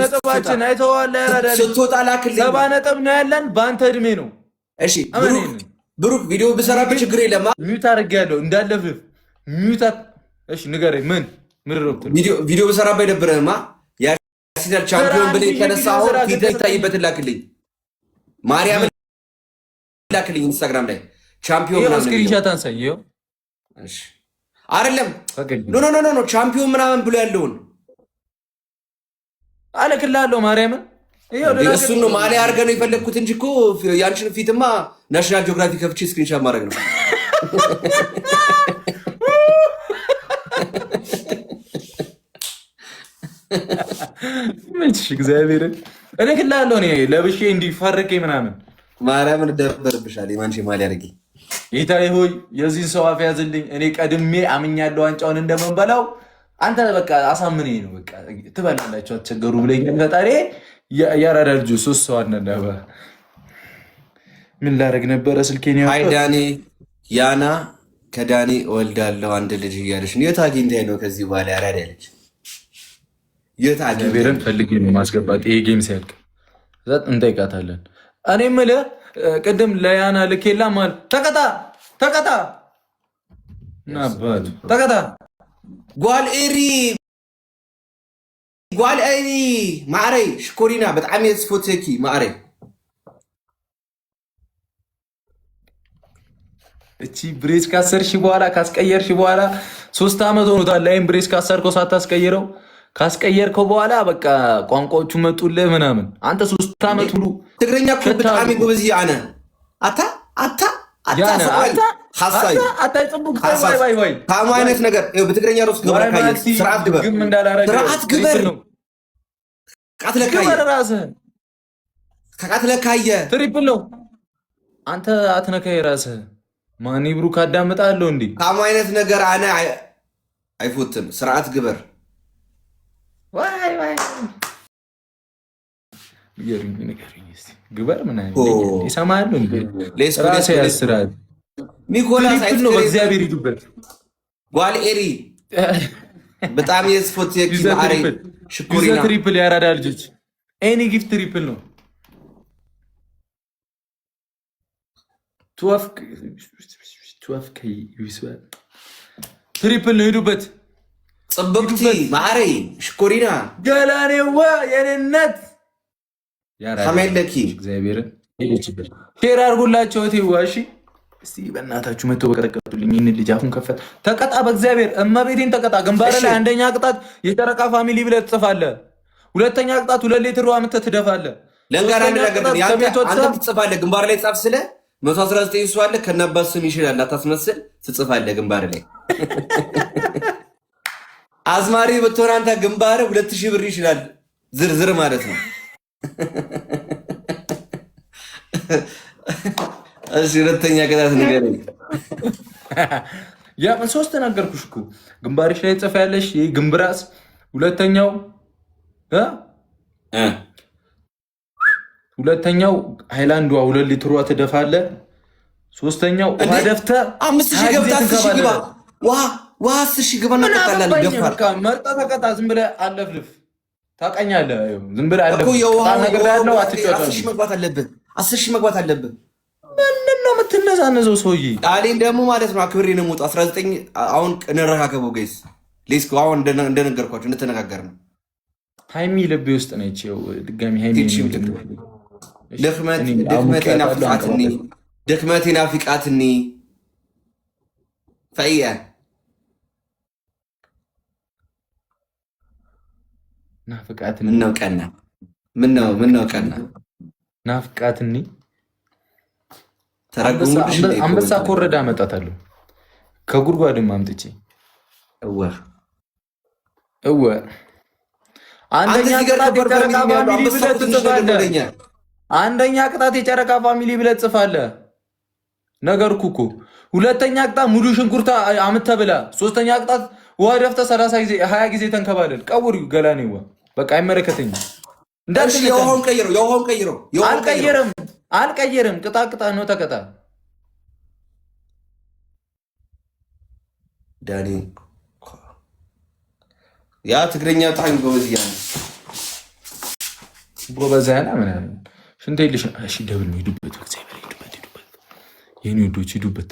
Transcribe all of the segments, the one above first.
ነጥባችን አይተኸዋል። ያራዳ ስትወጣ ላክልኝ። 70 ነጥብ ነው ያለን በአንተ እድሜ ነው። እሺ ብሩክ፣ ቪዲዮ ብሰራብህ ችግር የለም። Mute አድርጌያለሁ እንዳለፍህ mute። እሺ ንገረኝ፣ ምን ምድረብት ቪዲዮ ብሰራብህ አይደብርህማ? የአርሴናል ቻምፒዮን ብለህ የተነሳኸው ፊትህ ይታይበትን ላክልኝ፣ ማርያምን ላክልኝ። ኢንስታግራም ላይ ቻምፒዮን ምናምን Screenshot አንሳኝ። ይኸው እሺ አይደለም፣ no no no no፣ champion ምናምን ብሎ ያለውን አለክልሃለሁ ማርያምን። እሱን ነው ማሊያ አድርገህ ነው የፈለግኩት እንጂ እኮ ያንቺን ፊትማ National Geography ከፍቼ screenshot ማድረግ ነው። መች እግዚአብሔርን እልክልሃለሁ እኔ ለብሼ እንዲፈርቄ ምናምን ማርያምን ደበርብሻል። የማንቼ ማሊያ አድርጌ ጌታዬ ሆይ የዚህን ሰው አፍ ያዝልኝ። እኔ ቀድሜ አምኛለሁ ዋንጫውን እንደምንበላው። አንተ በቃ አሳምነኝ ነው በቃ ትበላላችሁ፣ አትቸገሩ ብለኛል ፈጣሪ። የአራዳ ልጆች ሶስት ሰው አነነበ ምን ላደርግ ነበረ? ስልኬን Hi ዳኒ፣ ያና ከዳኒ እወልዳለሁ አንድ ልጅ እያለች ነው። የት አግኝተኸኝ ነው ከዚህ በኋላ ያራዳ ልጅ የት አግኝተኸኝ? ፈልጌ ነው ማስገባት። ይሄ game ሲያልቅ እንጠይቃታለን። እኔ የምልህ ቅድም ለያና ልኬላ ማለት ተቀጣ ተቀጣ ናባቱ ተቀጣ። ጓል ኤሪ ጓል ኤሪ ማዕረይ ሽኮሪና ብጣዕሚ እየ ዝፈትየኪ ማዕረይ። እቺ brace ካሰርሽ በኋላ ካስቀየርሽ በኋላ 3 ዓመት ሆኖታል። ላይም brace ካሰርከው ሳታስቀይረው ካስቀየርከው በኋላ በቃ ቋንቋዎቹ መጡልህ ምናምን። አንተ 3 ዓመት ሁሉ ትግርኛ እኮ ብጣዕሚ ጎበዝ እየ ኣነ ኣታ ኣታ ከምኡ ዓይነት ነገር ብትግርኛ ሮስ ግበረካ ስርዓት ግበር ስርዓት ግበር ቃትለካየ Triple ነው። አንተ አትነካይ ራስህ። ማኒ ብሩክ አዳምጣለሁ እንዴ ከምኡ ዓይነት ነገር ኣነ ኣይፉትን ስርዓት ግበር። ዋይ ዋይ ንገሩኝ ንገሩኝ እስኪ ግበር ምናምን ይሰማሉ እንዴ? ራስህ ያስራል። ኒኮላስ Triple ነው። በእግዚአብሔር ሂዱበት። ጓል ኤሪ በጣም የዝፈትየኪ ማዕረይ ሽኮሪና። Triple የአራዳ ልጆች any gift triple ነው። Triple ነው። ሂዱበት። ፅብቅቲ ማዕረይ ሽኮሪና። ገላኔዋ የኔነት ከመይ እግዚአብሔርን Share አድርጉላቸው። እቴዋ እሺ፣ እስቲ በእናታችሁ መቶ በቀጠቀጡልኝ። ይህንን ልጅ አፉን ከፈት። ተቀጣ፣ በእግዚአብሔር እመቤቴን ተቀጣ። ግንባር ላይ አንደኛ ቅጣት የጨረቃ family ብለህ ትጽፋለህ። ሁለተኛ ቅጣት 2 ሊትር ውሃ አምጥተህ ትደፋለህ። ለንጋር አንድ ነገር አንተ ትጽፋለህ። ግንባር ላይ ጻፍ ስለ 119 ሰው አለ ከነአባት ስም ይችላል። አታስመስል፣ ትጽፋለህ ግንባር ላይ። አዝማሪ ብትሆን አንተ ግንባር 2000 ብር ይችላል። ዝርዝር ማለት ነው። እሺ ሁለተኛ ቅጣት ንገረኝ። ያ ሶስት ነገርኩሽ እኮ ግንባርሽ ላይ ጽፍ ያለሽ ይሄ ግንብራስ። ሁለተኛው ሃይላንዷ 2 ሊትሯ ትደፋለህ። ሶስተኛው ውሃ ደፍተህ 5000 ገብተህ 10,000 ግባ። ውሃ ውሃ 10,000 ግባ እናቀጣለን። ደፋር መርጠህ ተቀጣ። ዝም ብለህ አለፍልፍ። ታውቀኛለህ። ዝም ብለህ አለፍልፍ። 10,000 መግባት አለብህ። 10,000 መግባት አለብህ። ምንድን ነው የምትነዛነዘው ሰውዬ? ቃሌን ደግሞ ማለት ነው አክብሬ ነው የምወጣው። 19 አሁን እንረካከበው guys። Let's go። አሁን እንደነገርኳቸው እንደተነጋገር ነው። ሀይሚ ልቤ ውስጥ ነች። ድጋሚ ሀይሚ ድክመቴ ናፍቃትኒ ፈእየ ናፍቃትኒ። ምነው ቀና ምነው ምነው ቀና ናፍቃትኒ። አንበሳ ኮረዳ አመጣታለሁ ከጉድጓድም አምጥቼ። እወ እወ አንደኛ ቅጣት የጨረቃ family ብለህ ትጽፋለህ። አንደኛ ቅጣት የጨረቃ family ብለህ ትጽፋለህ። ነገርኩህ እኮ። ሁለተኛ ቅጣት ሙሉ ሽንኩርት አምጥተህ ብላ። ሶስተኛ ቅጣት ውሃ ደፍተህ 30 ጊዜ 20 ጊዜ ተንከባለል። ቀውሪ ገላኔዋ በቃ አይመለከተኝም። የውሃውን ቀይረው፣ የውሃውን ቀይረው። አልቀይርም፣ አልቀይርም። ቅጣት ቅጣት ነው። ተቀጣ። ዳኒ ያ ትግርኛ በጣም ጎበዝ እያለ ጎበዝ ያለ ምናምን ሽንት የለሽ። እሺ double ነው። ሂዱበት፣ በእግዚአብሔር ሂዱበት፣ ሂዱበት፣ የኔ ውዶች ሂዱበት፣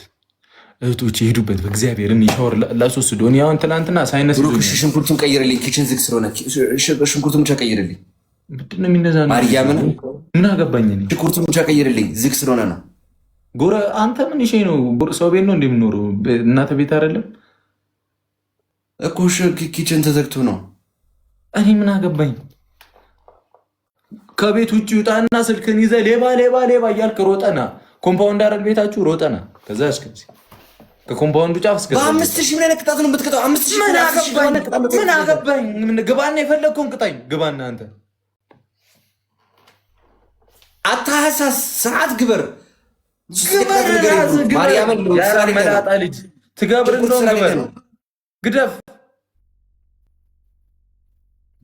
እህቶች ሂዱበት፣ በእግዚአብሔር። እኔ ሻወር ላስወስዶ። እኔ አሁን ትናንትና sinus ብሩክ፣ እሺ ሽንኩርቱን ቀይርልኝ። Kitchen ዝግ ስለሆነ ሽንኩርቱን ብቻ ቀይርልኝ። ምንድን ነው የሚነዛ? ማርያምን። ምን አገባኝ እኔ። ሽንኩርቱን ብቻ ቀይርልኝ፣ ዝግ ስለሆነ ነው። ጎረ አንተ ምን ይሼ ነው? ሰው ቤት ነው እንደምኖረው እናተ ቤት አይደለም። እኮ። Kitchen ተዘግቶ ነው። እኔ ምን አገባኝ? ከቤት ውጭ ውጣና ስልክን ይዘህ ሌባ ሌባ ሌባ እያልክ ሮጠና compound አይደል ቤታችሁ፣ ሮጠና ከዛ እስከዚህ ከ compound ኡ ጫፍ እስከ በ5,000 ምን አይነት ቅጣት ነው የምትቀጣው? 5,000። ምን አገባኝ? ምን አገባኝ? ግባና የፈለግከውን ቅጣኝ። ግባና አንተ። አታህሳስ፣ ስርዓት ግበር። ግበር፣ ራስህ ግበር። መላጣ ልጅ ትገብር እንደሆን ግበር። ግደፍ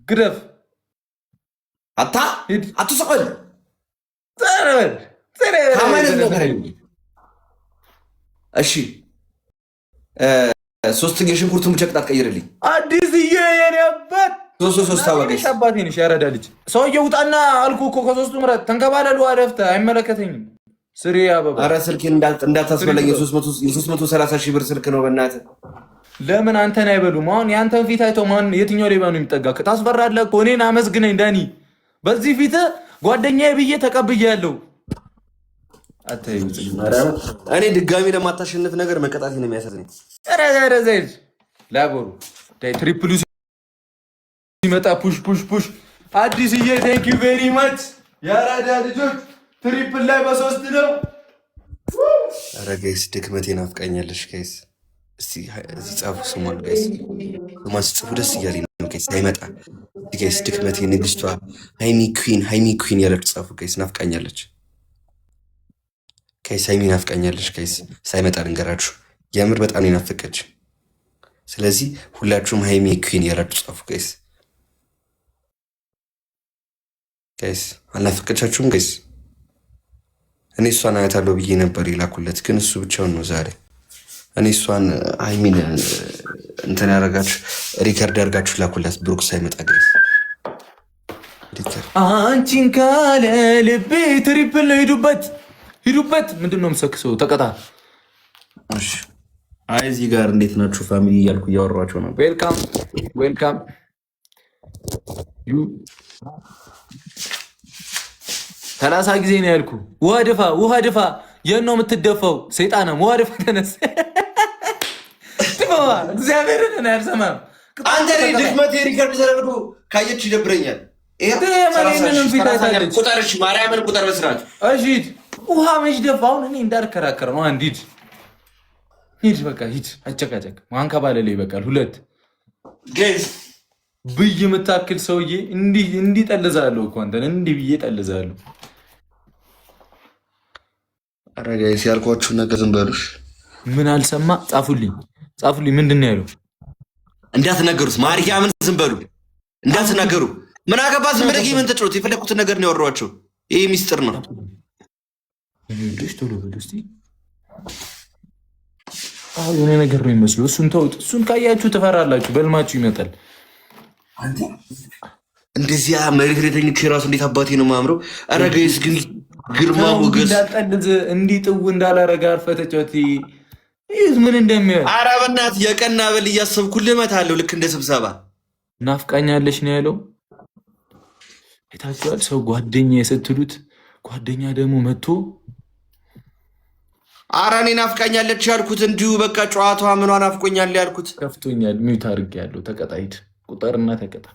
ግደፍ። ኣታ ኣትስቆል። ጸረበል። ነገር። እሺ ሶስት የሽንኩርቱን ብቻ ቅጣት ቀይርልኝ። አዲስዬ የኔ አባት። ሶስት ሶስት አበባ። አባቴ ነሽ ያረዳ ልጅ። ሰውዬው ውጣና አልኩህ እኮ ከሶስቱ ምረጥ። ተንከባለሉ አደፍተህ አይመለከተኝም። ስሪ አበባ። ኧረ ስልኬን እንዳታስበላኝ። የ330,000 ብር ስልክ ነው በእናትህ። ለምን አንተን አይበሉም? አሁን የአንተን ፊት አይቶ ማን የትኛው ሌባ ነው የሚጠጋ? ታስፈራለህ እኮ። እኔን አመስግነኝ ዳኒ። በዚህ ፊት ጓደኛዬ ብዬ ተቀብያለሁ። እኔ ድጋሚ ለማታሸንፍ ነገር መቀጣት ነው የሚያሳዝነኝ። ኧረ ዘይድ ላቦሩ triple ኡ ሲመጣ push push push። አዲስዬ thank you very much። የአራዳ ልጆች triple ላይ በሶስት ነው። ኧረ guys ድክመቴ ናፍቃኛለሽ guys። እስቲ እዚህ ጻፉ ስሟን guys። ስሟን ስጽፉ ደስ እያለኝ ነው guys። ሳይመጣ guys ድክመቴ ንግስቷ ሃይሚ queen፣ ሃይሚ queen ያላችሁ ጻፉ guys። ናፍቃኛለች guys። ሃይሚ ናፍቃኛለች guys። ሳይመጣ ልንገራችሁ የምር በጣም ነው የናፈቀች። ስለዚህ ሁላችሁም ሃይሚ queen ያላችሁ ጻፉ guys። Guys አልናፈቀቻችሁም guys? እኔ እሷን አያታለሁ ብዬ ነበር የላኩለት፣ ግን እሱ ብቻውን ነው ዛሬ። እኔ እሷን ሃይሚን እንትን ያደረጋችሁ record ያደርጋችሁ ላኩላት ብሩክ ሳይመጣ guys። አንቺን ካለ ልቤ triple ነው። ሂዱበት ሂዱበት። ምንድን ነው የምሰክሰው? ተቀጣ። አይ እዚህ ጋር እንዴት ናችሁ family እያልኩ እያወሯቸው ነበር። Welcome welcome። 30 ጊዜ ነው ያልኩ። ውሃ ድፋ፣ ውሃ ድፋ። የት ነው የምትደፋው? ሰይጣንም ውሃ ድፋ። ተነስ ድፋዋ። እግዚአብሔርን እኔ አልሰማም። አንተ ድክመት record ተደርጎ ካየች ይደብረኛል። ፊት አይታለች። ቁጠርሽ፣ ማርያምን ቁጠር በስርዓት። እሺ ሂድ። ውሃ መች ደፋ? አሁን እኔ እንዳልከራከር ነው። አንድ ሂድ ሂድ፣ በቃ ሂድ። አጨቃጨቅ ማንከባለል ይበቃል። ሁለት Guys ብይ የምታክል ሰውዬ እንዲህ እንዲህ ጠልዛለሁ እኮ አንተን እንዲህ ብዬ ጠልዛለሁ። ኧረ guys ያልኳችሁን ነገር ዝም በሉሽ። ምን አልሰማ? ጻፉልኝ ጻፉልኝ። ምንድን ነው ያለው? እንዳትናገሩት፣ ማርያምን ዝም በሉ እንዳትናገሩ። ምን አገባ? ዝም ብለህ ምን ተጫወት። የፈለኩትን ነገር ነው ያወራኋቸው። ይሄ ሚስጥር ነው። ልጆች ቶሎ በሉ እስኪ። አዎ የሆነ ነገር ነው የሚመስለው። እሱን ተውት። እሱን ካያችሁ ትፈራላችሁ፣ በልማችሁ ይመጣል። እንደዚያ መሬት ላይ ተኝቼ ራሱ እንዴት አባቴ ነው የማምረው። ኧረ guys ግን ግርማ ሞገስ እንዳልጠልዝ እንዲህ ጥው እንዳላረገ አርፈህ ተጫወት። ይህ ምን እንደሚያል። ኧረ በእናትህ የቀና በል እያሰብኩ ልመታለሁ። ልክ እንደ ስብሰባ። ናፍቃኛለች ነው ያለው። አይታችኋል። ሰው ጓደኛ የስትሉት ጓደኛ ደግሞ መጥቶ ኧረ እኔ ናፍቃኛለች ያልኩት እንዲሁ በቃ ጨዋታዋ ምኗ ናፍቆኛል ያልኩት። ከፍቶኛል። Mute አድርጌያለሁ። ተቀጣ፣ ሂድ። ቁጠርና ተቀጣ።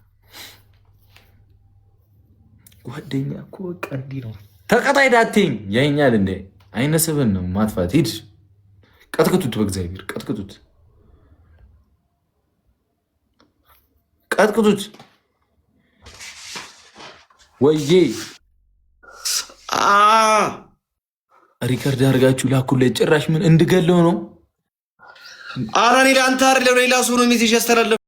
ጓደኛ እኮ በቃ እንዲህ ነው። ተቀጣ፣ ሂድ። አትይኝ ያይኛል እንደ አይነ ስብን ነው ማጥፋት። ሂድ፣ ቀጥቅጡት፣ በእግዚአብሔር ቀጥቅጡት፣ ቀጥቅጡት። ወዬ Record አድርጋችሁ ላኩለት። ጭራሽ ምን እንድገለው ነው? ኧረ እኔ ለአንተ አይደለም ሌላ ሰው ነው message ያስተላለፈው።